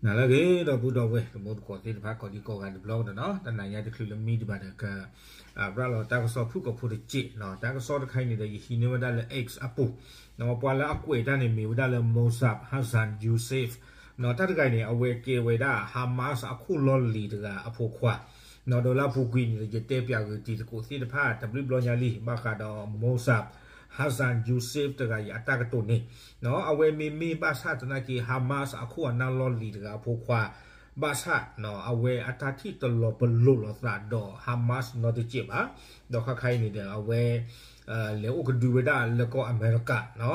နၤလၢအဂ့ၤ ဒီပုၢ်ဒီဝဲၢ် တံၤသကိးသ့ၣ်တဖၣ် ကိးဒံကိးဂၤတဘျီကဒီးနီၤ, တနၤညါတချုးလၢမံတဘၣ်ဒီး ကရၤလီၤတၢ်ကစီၣ်ဖုၣ်ကိာ်ဖိတစဲးနီၤ, တၢ်ကစီၣ်တခါအံၤန့ၣ်ဒီး ယဟံးန့ၢ်ဝဲဒၣ်လၢ X အပူၤ, ပှၤလၢအကွဲးတၢ်န့ၣ်မ့ၢ်ဝဲဒၣ်လၢ Mossad Hassan Youssef နီၤ, တၢ်တဂၤအံၤန့ၣ် အဝဲကဲဝဲဒၣ် Hamas အခိၣ်လီၢ်လံၤတဂၤအဖိခွါ နီၤဒီးလၢအပူၤကွံာ်န့ၣ်ဒီး ယတဲပၠးဂ့ၤတံၤသကိးသ့ၣ်တဖၣ် တဘျုးဘျီညါလံ ဘၣ်ဃးဒီး Mossad Hassan Youssef တဂၤအံၤအတၢ်ကတိၤန့ၣ်, နီၤ အဝဲမ့မ့ၢ်ဘၣ်ဆၣ်သနာ်က့ Hamas အခိၣ်အနၢ်လီၢ်လံၤတဂၤအဖိခွါ ဘၣ်ဆၣ် အဝဲအတၢ်ထံၣ်တလီၤပလိာ်လိာ်သးဒီး Hamas နီတစဲးဘၣ်, ဒီးခါခါအံၤန့ၣ်ဒီး အဝဲ လဲၤအိၣ်ကဒုဝဲဒၣ်လၢကီၢ်အမဲရကၤ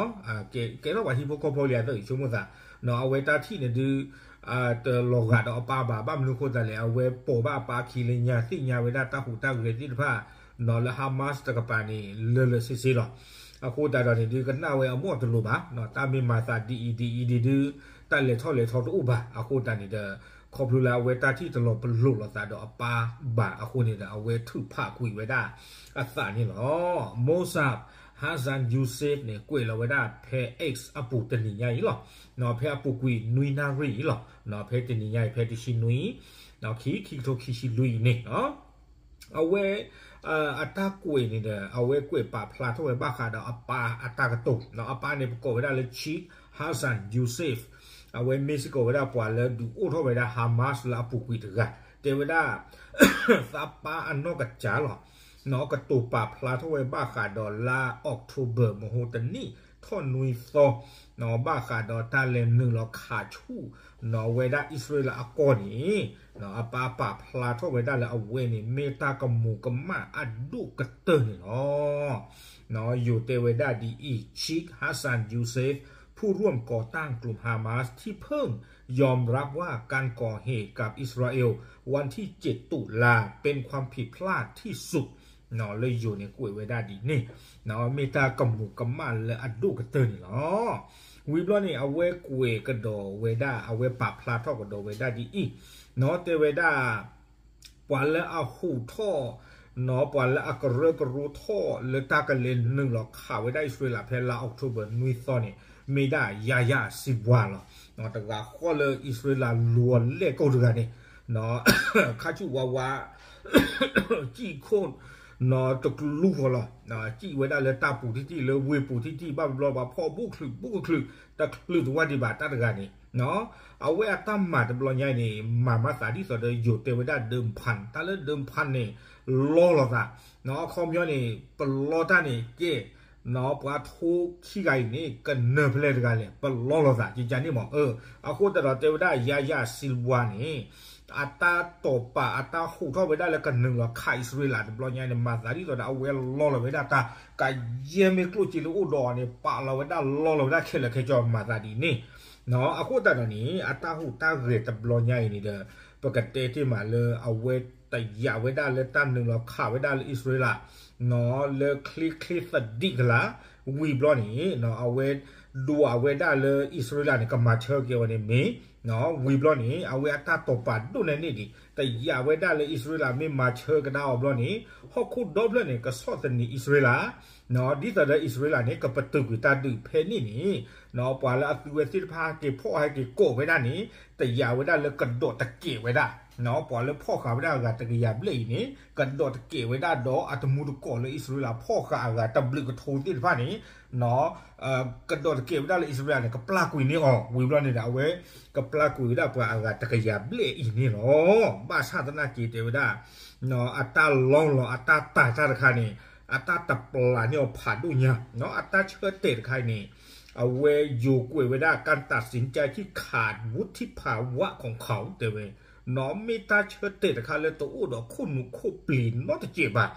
ကဲထီၣ်ပှၤဟံၣ်ဖိဃီဖိလံအသးအံၤ ဆိကမိၣ်သး, နီၤ အဝဲတၢ်ထံၣ်န့ၣ်ဒုး တလီၤဂာ်ဒီးအပၢ်ဘၣ်, ဘၣ်မနုၤအဃိသတးလဲၣ် အဝဲပိာ်ဘၣ်အပၢ်ခံလၢညါ သ့ၣ်ညါဝဲဒၣ်တၢ်ဟူးတၢ်ဂဲၤသ့ၣ်တဖၣ် နီၤလၢ Hamas တကပၤန့ၣ် လၢာ်လၢာ်ဆ့ဆ့လီၤ. အဃိသတးဒီးန့ၣ်ဒုး ကနၣ်ဝဲအမိၢ်တလိၤဘၣ်, တၢ်မ့ၢ်မၤသးဒ်အံၤဒ်အံၤဒ်ဒုး တၢ်လဲၤထီၣ်လဲၤထီတအိၣ်ဘၣ်. အဃိသတးန့ၣ်ဒီး ခီဖျိလၢအဝဲတၢ်ထံၣ်တလီၤပလိာ်လိာ်သးဒီးအပၢ်ဘၣ်အဃိန့ၣ်ဒီး အဝဲထုးဖးကွံာ်ဝဲဒၣ်အသးန့ၣ်လီၤ. Mossad Hassan Youssef န့ၣ် ကွဲးလီၤဝဲဒၣ်ဖဲ X အပူၤတနံၤညါအံၤလီၤ. ဖဲအပူၤကွံာ်နွံနၣ်ရံၣ်အံၤလီၤ. ဖဲတနံၤညါအံၤ ဖဲတဆံနွံ ခံ ခံကထိခံဆံလွံၢ်အံၤန့ၣ် အဝဲ အတၢ်ကွဲးန့ၣ်ဒီး အဝဲကွဲးပာ်ဖျါထီၣ်ဝဲဘၣ်ဃးဒီးအပၢ်အတၢ်ကတိၤ, အပၢ်န့ၣ် ပကိးဝဲဒၣ်လၢ Sheikh Hassan Youssef, အဝဲမ့ၢ်စ့ၢ်ကီးဝဲဒၣ်ပှၤလၢဒုးအိၣ်ထီၣ်ဝဲဒၣ် Hamas လၢအပူၤကွံာ်တဂၤ, တဲဝဲဒၣ် သးပၢ်အနီၢ်ကစၢ်လီၤ. နီၤ ကတိၤပာ်ဖျါထီၣ်ဝဲဘၣ်ဃးဒီးလါ October မဟိတနံၣ် ထီၣ်နွံသီ, နီၤ ဘၣ်ဃးဒီးတၢ်လဲၤနုာ်လီၤခးဆူၣ် နီၤ ဝဲဒၣ်အံၣ်စရ့လးအကီၢ်န့ၣ်, နီၤ အပၢ်ပာ်ဖျါထီၣ်ဝဲဒၣ်လၢအဝဲန့ၣ် မ့ၢ်တၢ်ကမူၤကမၣ်အဒိၣ်ကတၢၢ်န့ၣ်လီၤ. နီၤ ယိၤတဲဝဲဒၣ်ဒ်အံၤ, Sheikh Hassan Youssef, ผู้ร่วมก่อตั้งกลุ่ม Hamas ที่เพิ่งยอมรับว่าการก่อเหตุกับอิสราเอลวันที่เจ็ดตุลาเป็นความผิดพลาดที่สุด နီၤ လၢယိၤန့ၣ်ကွဲးဝဲဒၣ်ဒ်န့ၣ်, နီၤ မ့ၢ်တၢ်ကမူၤကမၣ်လၢအဒိၣ်ကတၢၢ်န့ၣ်လီၤ. ဝံၤဘျီန့ၣ် အဝဲကွဲးကဒီးဝဲဒၣ် အဝဲပာ်ဖျါထီၣ်ကဒီးဝဲဒၣ်ဒ်အံၤ, နီၤ တဲဝဲဒၣ် ပှၤလၢအဟူးထီၣ် နီၤ ပှၤလၢအကရၢကရိထီၣ်လၢတၢ်ကလဲၤနုာ်လီၤခးဝဲဒၣ်အံၣ်စရ့လးဖဲလါ October နွံသီန့ၣ် မ့ၢ်ဒၣ် Yahya Sinwar လီၤ. နီၤ တဂၤဃီလၢအံၣ်စရ့လးလူၤအီၤလဲၣ်ကိၣ်တဂၤန့ၣ်, နီၤ ခါဆူၣ်ဝါဝါ စံၣ်ခိၣ် နီၤ တကလူဃီလီၤ. စံၣ်ဝဲဒၣ်လၢတၢ်ပူၤထံၣ်ထံၣ် လၢဝ့ၢ်ပူၤထံၣ်ထံၣ် ဘၣ်ဘျီဘၣ်ဖှီၣ် ဘူးကချုးဘူးကချုး တချုးတဝၢ်ဒံးဘၣ်တၢ်တဂၤန့ၣ်, နီၤ အဝဲအတၢ်မၤတဘျီညါအံၤန့ၣ် မၤမၤသးဒ်သိးဒီးယိၤတဲဝဲဒၣ် ဒၢဖၣ်န့ၣ် တၢ်လၢ ဒၢဖၣ်န့ၣ် လီလိာ်သး, နီၤ အခီပညီန့ၣ် ပလီတၢ်န့ၣ်ကဲ နီၤ ပှၤထိခံဂၤအံၤန့ၣ် ကနၢၤဖဲလဲၣ်တဂၤလဲၣ် ပလီလိာ်သး ကကန့ၣ်မး. အဃိသတးဒီးတဲဝဲဒၣ် Yahya Sinwar န့ၣ် အတၢ်တိာ်ပာ် အတၢ်ဟူးထီၣ်ဝဲဒၣ်လၢကနုာ်လီၤခးအံၣ်စရ့လးတဘျီညါန့ၣ် မၤသးဒ်သိးဒီးအဝဲလီလီၤဝဲဒၣ်တၢ် ကယဲၢ်မ့ၢ်ကျိၣ်စ့လၢအိၣ်ဒီးအီၤန့ၣ် ပာ်လီၤဝဲဒၣ်လီလီၤဝဲဒၣ်ခဲလၢာ်ခဲဆ့ မၤသးဒ်န့ၣ်, နီၤ အဃိသတးဒီးန့ၣ် အတၢ်ဟူးတၢ်ဂဲၤတဘျီညါအံၤန့ၣ်ဒီး ပကတဲတ့ၢ်မးလၢအဝဲတယာ်ဝဲဒၣ်လၢတၢ်နုာ်လီၤခးဝဲဒၣ်လၢအံၣ်စရ့လး နီၤ လၢချ့ချ့သဒံးကလာ်, ဝံၤဘျီန့ၣ် နီၤ အဝဲဒွးဝဲဒၣ်လၢအံၣ်စရ့လးန့ၣ် ကမၤဆၢက့ၤဝဲန့ၣ်မ့ၢ်, နီၤ ဝံၤဘျီန့ၣ် အဝဲအတၢ်တိာ်ပာ်ဒိၣ်န့ၢ်န့ၣ်ဒံး တယာ်ဝဲဒၣ်လၢအံၣ်စရ့လးမ့ၢ်မၤဆၢကဒါအီၤဘျီန့ၣ် ဟီၣ်ခိၣ်ဒီဖျၢၣ်န့ၣ် ကဆီၣ်သနံးအံၣ်စရ့လး, နီၤ ဒ်သိးဒီးအံၣ်စရ့လးန့ၣ် ကပတုာ်ကွံာ်တၢ်ဒုးဖဲန့ၣ်န့ၣ်, နီၤ ပှၤလၢအသုဝဲသ့ၣ်တဖၣ်ဟဲက့ၤဖီၣ်ဟဲက့ၤကိးဝဲဒၣ်န့ၣ် တယာ်ဝဲဒၣ်လၢကဒီးတကဲးဝဲဒၣ်, နီၤ ပှၤလၢဖီၣ်ဃာ်ဝဲဒၣ်အဂၤတကယၤဘျဲၣ်အံၤန့ၣ် ကဒီးတကဲးဝဲဒၣ်ဒီးအတမူတကိးလၢအံၣ်စရ့လးဖီၣ်ဃာ်အဂၤတဘျုးကထိသ့ၣ်တဖၣ်န့ၣ်, နီၤ ကဒီးတကဲးဝဲဒၣ်လၢအံၣ်စရ့လးန့ၣ် ကပျၢ်ကွံာ်န့ၢ်အီၤ, ဝံၤဘျီန့ၣ်ဒီး အဝဲကပျၢ်ကွံာ်ဝဲဒၣ်ပှၤအဂၤတကယၤဘျဲၣ်အံၤန့ၣ်လီၤ. ဘၣ်ဆၣ်သနာ်က့တဲဝဲဒၣ် နီၤ အတၢ်လီလီၤ အတၢ်တၤတၢ်တခါန့ၣ် အတၢ်တပျၢ်န့ၢ်အီၤဖးဒိၣ်ညါ, နီၤ အတၢ်ဆၢတဲာ်တခါအံၤန့ၣ် အဝဲယိၤကွဲးဝဲဒၣ် การตัดสินใจที่ขาดวุฒิภาวะของเขา တဲဝဲ, နီၤ မ့ၢ်တၢ်ဆၢတဲာ်တခါလၢတအိၣ်ဒီးခိၣ်နူာ်ခိၣ်ပျံၤနီတစဲးဘၣ်,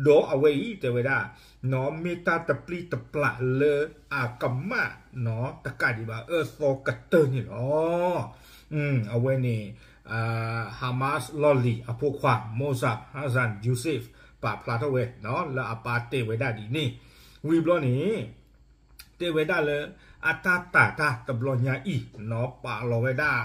ဒီးအဝဲအံၤတဲဝဲဒၣ် နီၤ မ့ၢ်တၢ်တပျံၤတပျၢ်လၢအကမၣ် နီၤ တကးဒံးဘၣ်အၢသီကတၢၢ်န့ၣ်လီၤ. အဝဲန့ၣ် Hamas လီၢ်လံၤအဖိခွါ Mossad Hassan Youssef ပာ်ဖျါထီၣ်ဝဲ လၢအပၢ်တဲဝဲဒၣ်ဒ်န့ၣ်, ဝံၤဘျီန့ၣ် တဲဝဲဒၣ်လၢ အတၢ်တၤတၢ်တဘျီညါအံၤ နီၤ ပာ်လီၤဝဲဒၣ်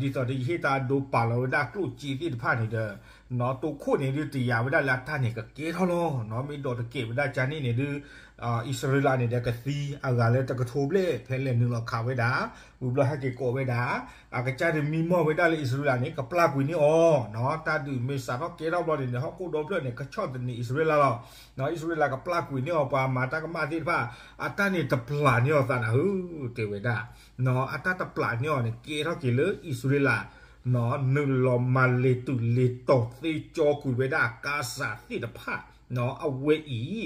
ဒ်သိးဒီးယဟ့ၣ်တၢ်အဒိပာ်လီၤဝဲဒၣ်ကျိၣ်စ့သ့ၣ်တဖၣ်န့ၣ်ဒီး တိခိၣ်န့ၣ်ဒုးတယာ်ဝဲဒၣ်လၢအတၢ်န့ၣ်ကကဲထီၣ်လီၤ. မ့ၢ်ဒီးတကဲးဝဲဒၣ်ကန့ၣ်န့ၣ်ဒုး အံၣ်စရ့လးန့ၣ်ဒီးကသံအဂၤလၢတကထိဘျဲၣ် ဖဲလဲၣ်နုာ်လီၤခးဝဲဒၣ် ဝံၤဘျီဟဲက့ၤကိးဝဲဒၣ် အကစၢ်ဒုးမံမီၢ်ဝဲဒၣ်လၢအံၣ်စရ့လးန့ၣ် ကပျၢ်ကွံာ်န့ၢ်အီၤ, တၢ်ဒုးမ့ၢ်စးထီၣ်ကဲထီၣ်ဘျီန့ၣ်န့ၣ် ဟီၣ်ခိၣ်ဒီဖျၢၣ်န့ၣ် ကဆီၣ်သနံးအံၣ်စရ့လးလီၤ. အံၣ်စရ့လးကပျၢ်ကွံာ်န့ၢ်အီၤ ပှၤမၤတၢ်ကမၣ်သ့ၣ်တဖၣ် အတၢ်န့ၣ်တပျၢ်န့ၢ်အီၤသးနၤဧၢ တဲဝဲဒၣ် အတၢ်တပျၢ်န့ၢ်အီၤန့ၣ် ကဲထီၣ်က့ၤလၢအံၣ်စရ့လး နုာ်လီၤမၤလ့ၤတုၤလ့ၤတီၤသ့ကၠီကွံာ်ဝဲဒၣ်ကါစၢ်သ့ၣ်တဖၣ် အဝဲအံၤ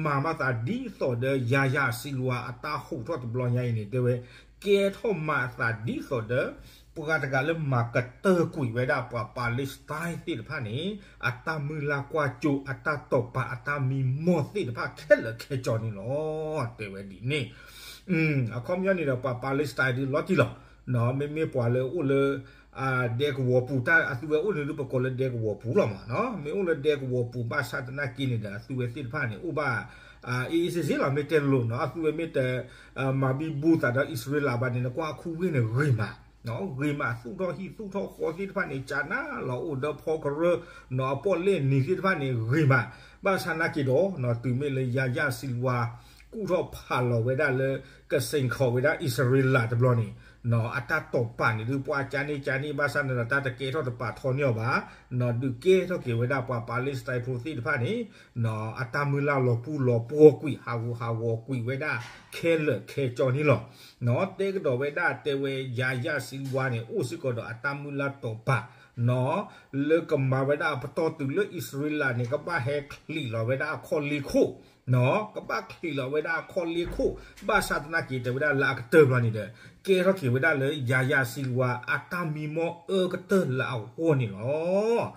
မၤမၤသးဒ်သိးဒီး ယၤယၤစံလွါအတၢ်ဟူးထီၣ်တဘျီညါအံၤန့ၣ် တဲဝဲ ကဲထီၣ်မၤအသးဒ်သိးဒီး ပှၤတဂၤလၢမၤကတၢၢ်ကွံာ်ဝဲဒၣ်ပှၤပၤလ့းစတၢၢ်သ့ၣ်တဖၣ်န့ၣ် အတၢ်မုၢ်လၢ်ကွၢ်စိ အတၢ်တိာ်ပာ် အတၢ်မံမီၢ်သ့ၣ်တဖၣ်ခဲလၢာ်ခဲဆ့န့ၣ်လီၤ. တဲဝဲဒ်န့ၣ် အခီပညီန့ၣ်ဒီး ပှၤပၤလ့းစတၢၢ်ဒုးလီၤတံၢ်လီၤ. မ့မ့ၢ်ပှၤလၢအိၣ်လၢ ဒဲကဝီၤပူၤ တၢ်အသုဝဲအိၣ်န့ၣ်ဒုး ပကိးလၢဒဲကဝီၤပူၤလီၤမး, မ့ၢ်အိၣ်လၢဒဲကဝီၤပူၤဘၣ်ဆၣ်သနာ်က့န့ၣ်ဒီး အသုဝဲသ့ၣ်တဖၣ်န့ၣ် အိၣ်ဘၣ် အ့ၣ်အ့ၣ်စ့စ့လီၤ. မ့ၢ်တဲလိၤနီၤ အသုဝဲမ့ၢ်တ မၤဘံဘူသးဒီးအံၣ်စရ့လးဘၣ်န့ၣ် နကွၢ်အခူဝ့ၢ်န့ၣ်ဂ့ၤမး, ဂ့ၤမး သူၣ်ထီၣ်ဟံၣ်သူၣ်ထီၣ်ဃီသ့ၣ်တဖၣ်န့ၣ် ကနၣ်လီၤအိၣ်ဒီးဖီကရၢနီၤ အပီၣ်လဲၣ်နံၤသ့ၣ်တဖၣ်န့ၣ်ဂ့ၤမး, ဘၣ်ဆၣ်သနာ်က့ဒီး တုၤမ့ၢ်လၢယၤယၤစံလွါ ကူၣ်ထီၣ်ဖးလီၤဝဲဒၣ်လၢ ကစ့ၣ်ခီးဝဲဒၣ်အံၣ်စရ့လးတဘျီန့ၣ် အတၢ်တိာ်ပာ်န့ၣ်ဒုး ပှၤကန့ၣ်ကန့ၣ် ဘၣ်ဆၣ်န့ၣ်ဒီး တၢ်တကဲထီၣ်တပာ်ထီန့ၢ်အီၤဘၣ်, ဒုးကဲထီၣ်က့ၤဝဲဒၣ်ပှၤပၤလ့းစတၢၢ်ဖိသ့ၣ်တဖၣ်န့ၣ် အတၢ်မုၢ်လၢ်လီၤပူၤလီၤပှီၢ်ကွံာ် ဟးဂူာ်ဟးဂီၤကွံာ်ဝဲဒၣ်ခဲလၢာ်ခဲဆ့န့ၣ်လီၤ. တဲကဒီးဝဲဒၣ်တဲဝဲ ယၤယၤစံလွါန့ၣ် အိၣ်စ့ၢ်ကီးဒီးအတၢ်မုၢ်လၢ်တိာ်ပာ် လၢကမၤဝဲဒၣ်အပတီၢ်တုၤလၢအံၣ်စရ့လးန့ၣ် ကဘၣ်ဟဲချံးလီၤဝဲဒၣ်အခီၣ်လ့ၢ်ခိၣ်, ကဘၣ်ချံးလီၤဝဲဒၣ်အခီၣ်လ့ၢ်ခိၣ်, ဘၣ်ဆၣ်သနာ်က့တဲဝဲဒၣ်လၢအကတၢၢ်ဘျီန့ၣ်ဒီး ကဲထီၣ်က့ၤဝဲဒၣ်လၢယၤယၤစံလွါအတၢ်မံမီၢ်အၢကတၢၢ်လၢအဂီၢ်န့ၣ်လီၤ.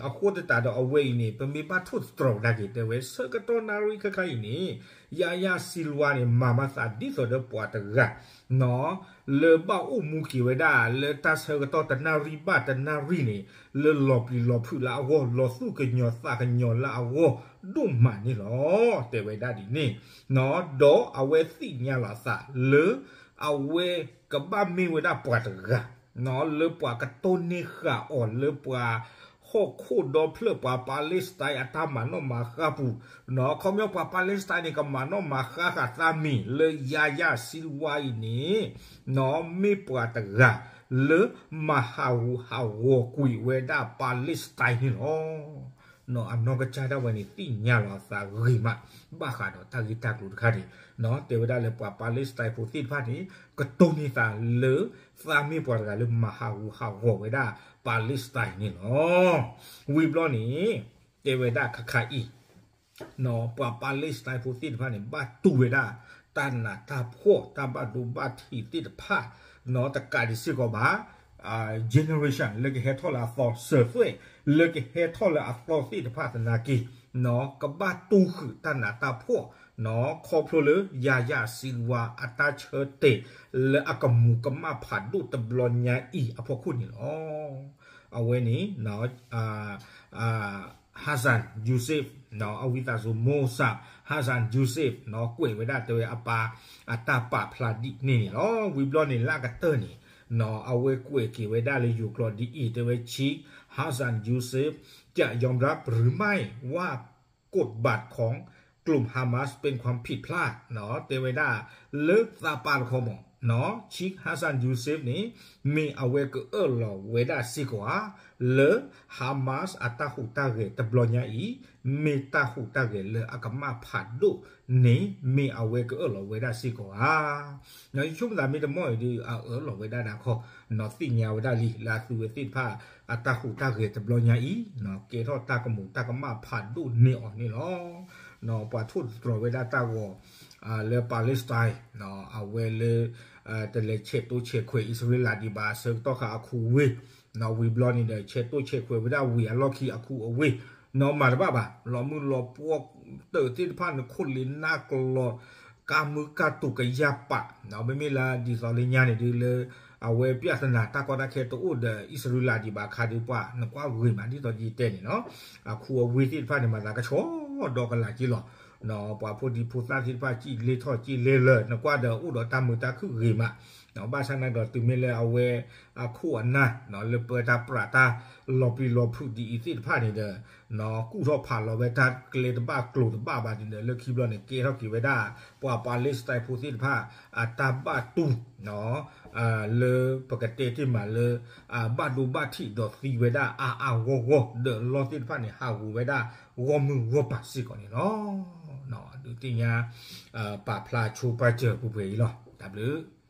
အဃိသတးဒီးအဝဲအံၤန့ၣ် ပမ့ၢ်ဘၣ်ထိၣ်သတြီၤကဒါက့ၤတဲဝဲ ဆၢကတီၢ်နၣ်ရံၣ်ခဲခါအံၤန့ၣ် ယၤယၤစံလွါန့ၣ် မၤမၤသးဒ်သိးဒီးပှၤတဂၤ လၢဘၣ်အိၣ်မူက့ၤဝဲဒၣ်လၢတၢ်ဆၢကတီၢ်တနၣ်ရံၣ်ဘၣ်တနၣ်ရံၣ်န့ၣ် လၢလီၤပျံၤလီၤဖုးလၢအဂီၢ် လီၤသူၣ်ကညီၤသးကညီၤလၢအဂီၢ်ဒိၣ်မးန့ၣ်လီၤ. တဲဝဲဒၣ်ဒ်န့ၣ် ဒီးအဝဲသ့ၣ်ညါလီၤအသးလၢ အဝဲကဘၣ်မ့ၢ်ဝဲဒၣ်ပှၤတဂၤ လၢပှၤကတိၢ်န့ၢ်ဃာ်အီၤလၢပှၤဟီၣ်ခိၣ်ဒီဖျၢၣ် ပှၤပၤလ့းစတၢၢ်အတၢ်မၤနီၣ်မၤဃါပူၤ, ခီပညီပှၤပၤလ့းစတၢၢ်န့ၣ် ကမၤနီၣ်မၤဃါဃာ်သးမံၤလၢယၤယၤစံလွါအံၤန့ၣ် မ့ၢ်ပှၤတဂၤလၢမၤဟးဂူာ်ဟးဂီၤကွံာ်ဝဲဒၣ်ပၤလ့းစတၢၢ်န့ၣ်လီၤ. အနီၢ်ကစၢ်ဒၣ်ဝဲန့ၣ် သ့ၣ်ညါလီၤအသးဂ့ၤမး ဘၣ်ဃးဒီးတၢ်ဂ့ၢ်တၢ်ကျိၤတခါန့ၣ် တဲဝဲဒၣ်လၢပှၤပၤလ့းစတၢၢ်ဖိသ့ၣ်တဖၣ်န့ၣ် ကတိၢ်န့ၢ်သးလၢ သးမ့ၢ်ပှၤတဂၤလၢမၤဟးဂူာ်ဟးဂီၤဝဲဒၣ်ပၤလ့းစတၢၢ်န့ၣ်လီၤ. ဝံၤဘျီန့ၣ် တဲဝဲဒၣ်ခါခါအံၤ ပှၤပၤလ့းစတၢၢ်ဖိသ့ၣ်တဖၣ်န့ၣ် ဘၣ်တူၢ်ဝဲဒၣ် တၢ်နးတၢ်ဖှီၣ် တၢ်ဘၣ်ဒိဘၣ်ထံးသ့ၣ်တဖၣ် တကးဒံးစ့ၢ်ကီးဘၣ် generation လၢကဟဲထီၣ်လၢအသီ စၢၤသွဲၣ် လၢကဟဲထီၣ်လၢအသီသ့ၣ်တဖၣ်သနာ်က့ ကဘၣ်တူၢ်ဃုာ်တၢ်နးတၢ်ဖှီၣ် ခီဖျိလၢယၤယၤစံလွါအတၢ်ဆၢတဲာ်လၢအကမူးကမၣ်ဖးဒိၣ်တဘျီညါအံၤအဖီခိၣ်န့ၣ်လီၤ. အဝဲန့ၣ် Hassan Youssef အဝံသးစူၤ Mohsen Hassan Youssef ကွဲးဝဲဒၣ်တဲဝဲအပၢ်အတၢ်ပာ်ဖျါဒ်န့ၣ်န့ၣ်လီၤ. ဝံၤဘျီန့ၣ်လၢအကတၢၢ်န့ၣ် အဝဲကွဲးက့ၤဝဲဒၣ်လၢယိၤကျိာ်ဒ်အံၤ တဲဝဲ Sheikh Hassan Youssef จะยอมรับหรือไม่ว่า กฎบัตรของกลุ่ม Hamas เป็นความผิดพลาด တဲဝဲဒၣ် လၢသးပၢ်တခီမး Sheikh Hassan Youssef န့ၣ် မ့ၢ်အဝဲကအၢၣ်လီၤဝဲဒၣ်စ့ၢ်ကီးဧါ လၢ Hamas အတၢ်ဟူးတၢ်ဂဲၤတဘျီညါအံၤ မ့ၢ်တၢ်ဟူးတၢ်ဂဲၤလၢအကမၣ်ဖးဒိၣ်န့ၣ် မ့ၢ်အဝဲကအၢၣ်လီၤဝဲဒၣ်စ့ၢ်ကီးဧါ. ယဆိကမိၣ်သးမ့ၢ်တမီၢ်အံၤဒီး အအၢၣ်လီၤဝဲဒၣ်ဒၣ်ခီ သ့ၣ်ညါဝဲဒၣ်လံ လၢအသုဝဲသ့ၣ်တဖၣ်အတၢ်ဟူးတၢ်ဂဲၤတဘျီညါအံၤ ကဲထီၣ်တၢ်ကမူးတၢ်ကမၣ်ဖးဒိၣ်န့ၢ်အီၤန့ၣ်လီၤ. ပှၤထိၣ်သတြီၤဝဲဒၣ်တၢ်ဂီၤ လၢ Palestine အဝဲလၢ တလဲၤဆဲးတိဆဲးခွဲးအံၣ်စရ့လးဒံးဘၣ် ဆၢကတီၢ်ဃာ်အခူအဝ့ၢ် ဝံၤဘျီန့ၣ်ဒီး ဆဲးတိဆဲးခွဲးဝဲဒၣ်ဝံၤအလီၢ်ခံအခူအဝ့ၢ် မၤတဘၣ်ဘၣ် လီၤမုၢ်လီၤပှီၢ်တၢၢ်သ့ၣ်တဖၣ်န့ၣ် ခိၣ်လ့ၤနၢ်ကလီၤ ကါမုၢ်ကါတူာ်ကယၢ်ပာ် မ့မ့ၢ်လၢဒ်သိးလၢညါန့ၣ်ဒုးလၢ အဝဲ ပြဿနာ တၢ်ကီတၢ်ခဲတအိၣ်ဒီးအံၣ်စရ့လးဒံးဘၣ်အခါဒုး ပှၤနကွၢ်ဂ့ၤမးဒ်သိးယတဲန့ၣ်နီၤ အခူအဝ့ၢ်သ့ၣ်တဖၣ်န့ၣ် မၤသးကဆှီဒီကလာ်က့လီၤ. ပှၤဖိဒံဖိသၣ်သ့ၣ်တဖၣ် ကံၣ်လဲထီၣ်ကံၣ်လဲလၢာ် နကွၢ်ဒီးအိၣ်ဒီးတၢ်မုာ်တၢ်ခုၣ်ဂ့ၤမး, ဘၣ်ဆၣ်နာ်က့ဒီး တုၤမ့ၢ်လၢအဝဲအခိၣ်အနၢ် လၢပၢတၢ်ပြးတၢ်လီၤပျံၤလီၤဖုးဒ်အံၤသ့ၣ်တဖၣ်န့ၣ်ဒီး ကူၣ်ထီၣ်ဖးလီၤဝဲတၢ်ကျဲတဘၣ်ကျိၤတဘၣ်ဘၣ်န့ၣ်ဒီး လၢခံဘျီန့ၣ် ကဲထီၣ်က့ၤဝဲဒၣ် ပှၤ Palestine ဖိသ့ၣ်တဖၣ် အတၢ်ဘၣ်တူၢ် လၢပကတဲတ့ၢ်မးလၢ ဘၣ်ဒိဘၣ်ထံးဒီးသံဝဲဒၣ်အါအါဂီၢ်ဂီၢ် ဒီးလီၢ်သ့ၣ်တဖၣ်န့ၣ် ဟးဂီၤဝဲဒၣ်ဂီၢ်မုၢ်ဂီၢ်ပၤစ့ၢ်ကီးန့ၣ်လီၤ. ဒုးသ့ၣ်ညါ ပာ်ဖျါဆိပာ်စၢၤပူၤပှဲၤအံၤလီၤ. တၢ်ဘျုး